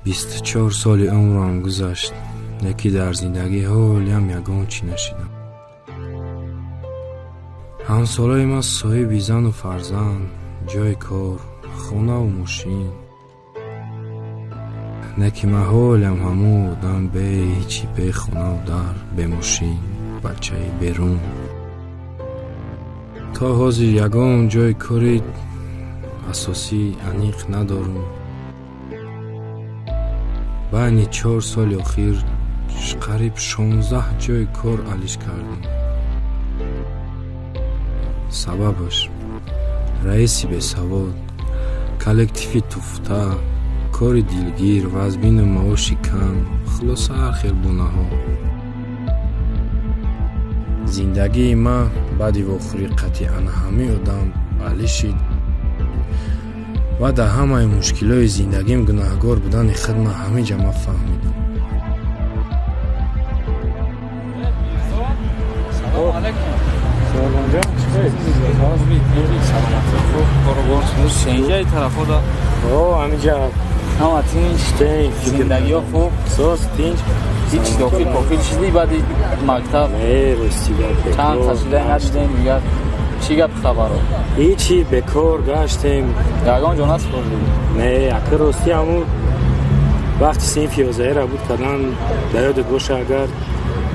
24 соли умрам гузашт, яке дар зиндагӣ ҳолиам ягон чӣ нашидам. Ҳамсолаи ман соҳиби зану фарзанд, ҷойи кор, хонаву мошин. Не ки ман ҳолиам ҳамон одам бе ҳичи, бе хонаву дар, бе мошин, бачаи берун. То ҳозир ягон ҷойи кори асосӣ аниқ надорум. Байни 4 соли охир қариб 16 ҷойи кор алиш кардем. Сабабаш раиси бесавод, коллективи туфта, кори дилгир, вазбину маоши кам, хулоса ҳар хел бонаҳо. Зиндагии ман баъди вохӯрии қатъи ана ҳамин одам алишид ва дар ҳамаи мушкилои зиндагим гунаҳгор будани худ ман ҳамин ҷа ман фаҳмидам. Зиндагиҳо хуб, соз, тинҷ, ҳеҷ дохил пофил чизи баъди мактаб чанд ташкилай надидем, дигар чӣ гап хабаро? Ҳичи, бекор гаштем. Ягон ҷо насупурдӣ? Не, ака ростӣ ҳамун вақти синфи 11-ра буд кадан, дар ёдат боша агар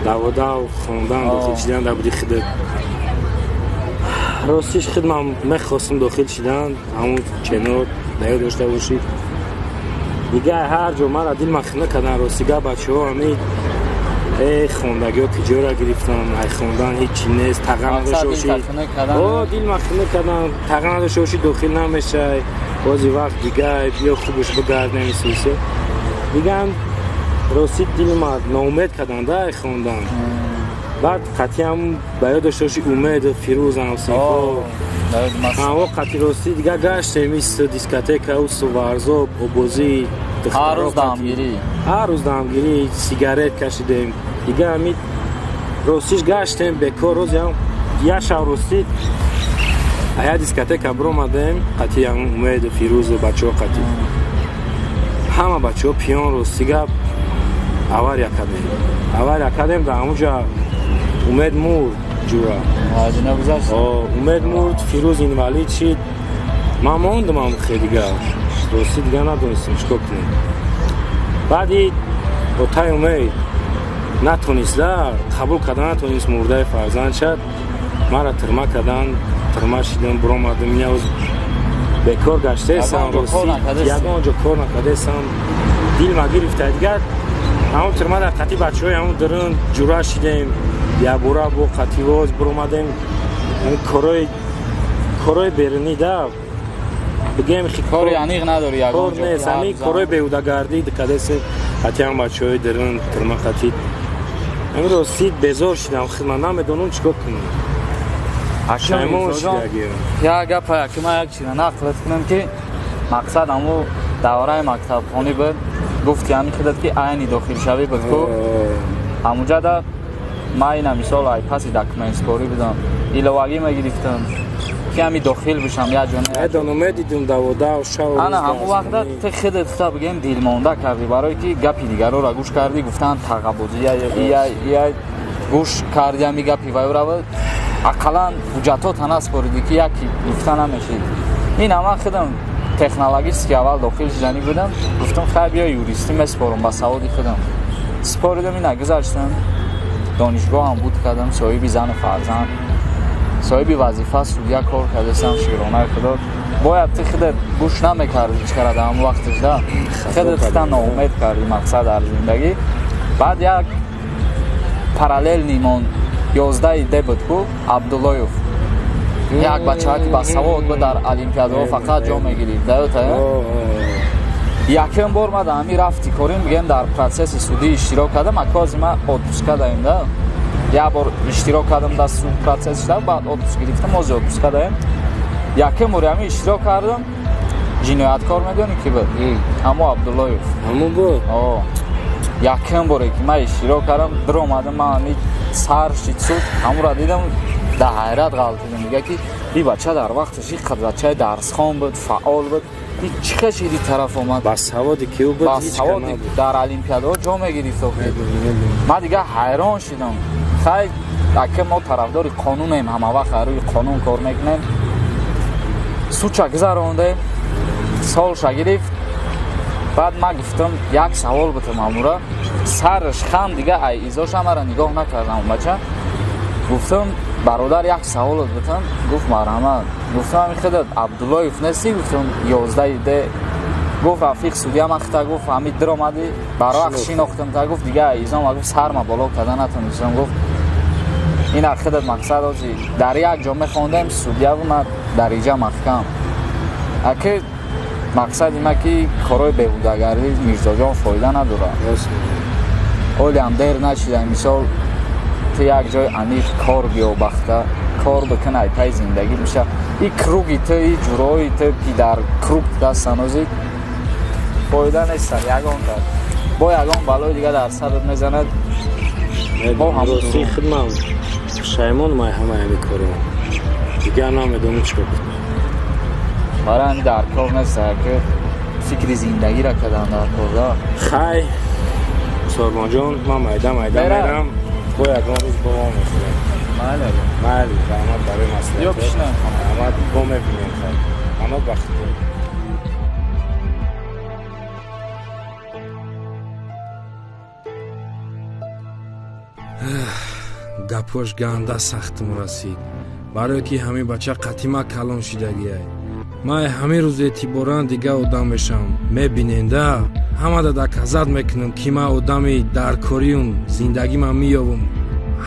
даводав хондан дохил шидан дар буди худат. Ростиш худ ман мехостам дохил шидан, ҳамун ченор дар ёд дошта бошӣ. Дигар ҳар ҷо мара дил махина кардан, ростига бачаҳо ҳамин хондагиҳо ки ҷора гирифтан, ай хондан ҳеҷ чи нест, таға надошта бошӣ. О, дил махина кардан, таға надошта бошӣ дохил намешай, бози вақт дигар биё хубаш бигардем исусе. Дигар рости дилма ноумед кардан да ай хондан. Баъд қатъиам ба ёд дошта бошӣ Умеду Фирӯзам синфо. Ҳамо қатъи ростӣ дигар гаштем исту дискотека, усту варзоб, обозӣ, ҳар рӯз дамгирӣ. Ҳар рӯз дамгирӣ, сигарет кашидем. Дигар ҳамин ростиш гаштем бекор рӯзиам як шаб ростӣ ая дискотека биромадем қатъи ҳамун Умеду Фирӯзу бачаҳо қатъи. Ҳама бачаҳо пиён ростӣ гап авария кардем. Авария кардем дар ҳамун ҷо Умед мурд ҷура. Умед мурд, Фирӯз инвалид шид. Ман мондам ҳам хе дигар. Ростӣ дигар надонистем чӣ кор кунем. Баъди отай Умед натонист да қабул кардан натонист мурдаи фарзанд шад. Мара тирма кардан, тирма шидам, биромадам. Инаоз бекор гаштаестам ростӣ. Ягон ҷо кор накардаестам. Дилма гирифта дигар. Ҳамон тирма дар қатъи бачаҳои ҳамон дурун ҷура шидем. Якбора бо қатъивоз биромадем. Корои берунӣ да бигем кори аниқ надорӣ ягон ҷо нест, ҳамин корои беҳудагардӣ кадесем қатъиам бачаҳои дурун тирма қатъи. Ҳамин ростӣ безор шидам, ман намедонам чӣ кор кунам. Шаймон шидагӣ. Як гапа ки ман як чиза нақлат кунам ки мақсад ҳамун давраи мактабхонӣ буд. Гуфти ҳамин худат ки айни дохилшавӣ буд ку ҳамунҷа да ман ина мисол ай паси документспорӣ будам, иловагӣ мегирифтам ки ҳами дохил бишам як ҷо. Медонам, медидум даводав шав. Ана ҳамон вақта ту худат хута бигем дилмонда кардӣ, барое ки гапи дигарора гӯш кардӣ, гуфтанд тағабозӣ я гӯш кардӣ ҳами гапи вайрава ақаллан ҳуҷҷатҳота наспоридӣ ки яки гуфта намешид. Ин ама худам технологически аввал дохил шиданӣ будам, гуфтам хай биё юристӣ меспорам ба саводи худам. Споридам, ина гузаштам. Донишгоҳам буд кардам, соҳиби зану фарзанд, соҳиби вазифа, судя кор кардастам, шукронаи худо. Бояд ту худат гӯш намекардӣ чӣ кара дар ҳамон вақташ да худат хута ноумед кардӣ мақсад дар зиндагӣ. Баъд як параллелни мон 11 д буд ку Абдуллоев, як бачаа ки ба савод буд, дар олимпиадаҳо фақат ҷо мегирифт. Даёта якум бор ман дар ҳамин рафти корим бигем дар процесси судӣ иштирок кардам. Ака ма отпуска даем да як бор иштирок кардам дар суд процесс шуда, баъд отпуск гирифтам, ози отпуска даем. Якум бори ҳамин иштирок кардам, ҷинояткор медонӣ ки буд? Ҳамо Абдуллоев. Ҳамон буд? О. Якум боре ки ман иштирок кардам, биромадам, ман ҳамин сар шид суд, ҳамонро дидам, дар ҳайрат ғалтидам. Мега ки и бача дар вақташ ин қадр бачаи дарсхон буд, фаъол буд. Чӣ хешиди тараф омад? Ба саводи ки ӯ буд, ба саводи дар олимпиадаҳо ҷо мегирифт. Ман дига ҳайрон шидам. Хай, ака, мо тарафдори қонунем, ҳама вақт рӯи қонун кор мекунем. Суча гузарондем, солша гирифт. Баъд ман гуфтам, як савол бутам амура, сарш хам, дига ай изоша мара нигоҳ накардам бача. Гуфтам, бародар, як саволот бутам. Гуфт, марҳамат. Гуфтам, ами худат Абдуллоев нестӣ? Гуфтам, 11 де. Гуфт, рафиқ судья ман хита. Гуфт, ами диромадӣ, барвақт шинохтам та. Гуфт, дига изом, гуфт, сарма боло карда натонистам. Гуфт, ина худат мақсад ози дар як ҷо мехондем, судья ва ман дариҷа маҳкам. Аки, мақсади ма ки корҳои беҳудагардӣ, Мирзоҷон, фоида надорад. Олиам дер нашида. Мисол, ту як ҷои аниқ кор биёбахта, кор бикун, ай пай зиндагӣ меша. И круг и ту, и ҷурои ту ки дар круг дастанози, фоида нестан ягон кар. Бо ягон балои дига дар сарат мезанад. Рости, хидмам пушаймон май ҳамаи ҳами коро. Дигар намедонам чӣ кор кунам. Барои ҳами дар кор нест, ки фикри зиндагиро кардан дар кор да. Хай, Сорбонҷон, ман майда майда мерам. Бо ягон рӯз бо мо мехӯрем. Майли. Майли, раҳмат барои маслиҳат. Ё пишна. Раҳмат, бо мебинем. Хай, ҳама бахт. Гапҳош ганда сахтм расид, барое ки ҳамин бача қатима калон шидагиай. Ман ҳамин рӯз эътиборан дига одам мешавам. Мебиненда, ҳамада доказать мекунам, ки ман одами даркориюм, зиндагима меёвам,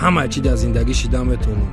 ҳамаи чи дар зиндагӣ шида метавонам.